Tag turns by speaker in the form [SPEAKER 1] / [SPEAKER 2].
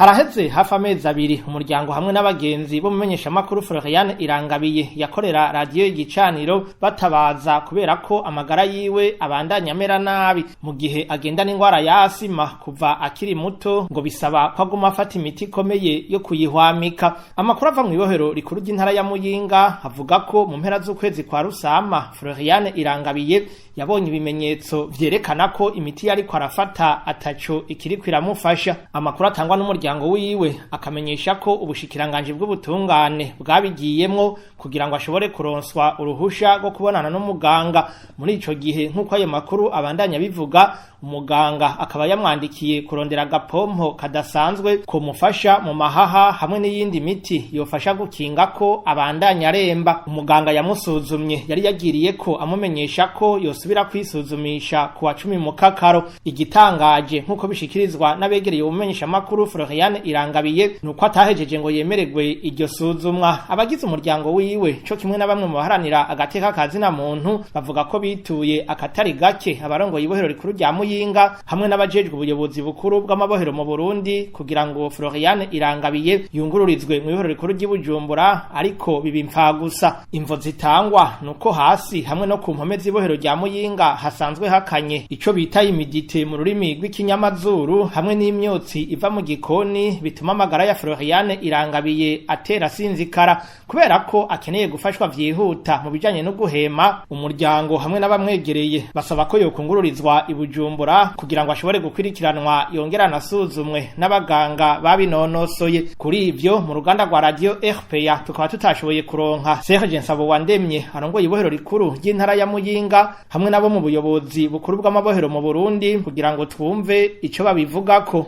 [SPEAKER 1] Haraheze hafi amezi 2 umuryango hamwe n'abagenzi bo mumenyeshamakuru Florian Irangabiye yakorera radiyo Igicaniro batabaza kubera ko amagara yiwe abandanya amera nabi mu gihe agenda n'ingwara ya asima kuva akiri muto, ngo bisaba ko aguma afata imiti ikomeye yo kuyihwamika. Amakuru ava mw'ibohero rikuru ry'intara ya Muyinga avuga ko mu mpera z'ukwezi kwa Rusama Florian Irangabiye yabonye ibimenyetso vyerekana ko imiti yariko arafata ataco ikiriko iramufasha. Amakuru atangwa n'umuryango wiwe akamenyesha ko ubushikiranganji bw'ubutungane bwabigiyemwo kugira ngo ashobore kuronswa uruhusha rwo kubonana n'umuganga. Muri ico gihe, nk'uko ayo makuru abandanya bivuga, umuganga akaba yamwandikiye kurondera agapompo kadasanzwe komufasha mu mahaha hamwe n'iyindi miti yofasha gukinga ko abandanya aremba. Umuganga yamusuzumye yari yagiriye ko amumenyesha ko yosubira kwisuzumisha kuwa 10 Mukakaro. Igitangaje, nk'uko bishikirizwa n'abegereye ubumenyeshamakuru Florian Irangabiye, nuko atahejeje ngo yemererwe iryo suzumwa. Abagize umuryango wiwe co kimwe na bamwe mu baharanira agateka kazina muntu bavuga ko bituye akatari gake abarongoye ibohero rikuru rya Muyinga hamwe n'abajejwe ubuyobozi bukuru bw'amabohero mu Burundi kugira ngo Florian Irangabiye yungururizwe mu ibohero rikuru ry'i Bujumbura, ariko biba impfagusa. Imvo zitangwa nuko hasi hamwe no ku mpome z'ibohero rya Muyinga hasanzwe hakanye, ico bita humidité mu rurimi rw'ikinyamazuru, hamwe n'imyotsi iva mu gikoni bituma amagara ya Florian Irangabiye atera asinzikara. Kubera ko akeneye gufashwa vyihuta mu bijanye no guhema, umuryango hamwe n'abamwegereye basaba ko yokungururizwa i Bujumbura kugira ngo ashobore gukurikiranwa yongera anasuzumwe n'abaganga babinonosoye. Kuri ivyo, mu ruganda rwa radio RPA tukaba tutashoboye kuronka Serge Nsabowandemye arongoye ibohero rikuru ry'intara ya Muyinga hamwe nabo mu buyobozi bukuru bw'amabohero mu Burundi kugira ngo twumve ico babivugako.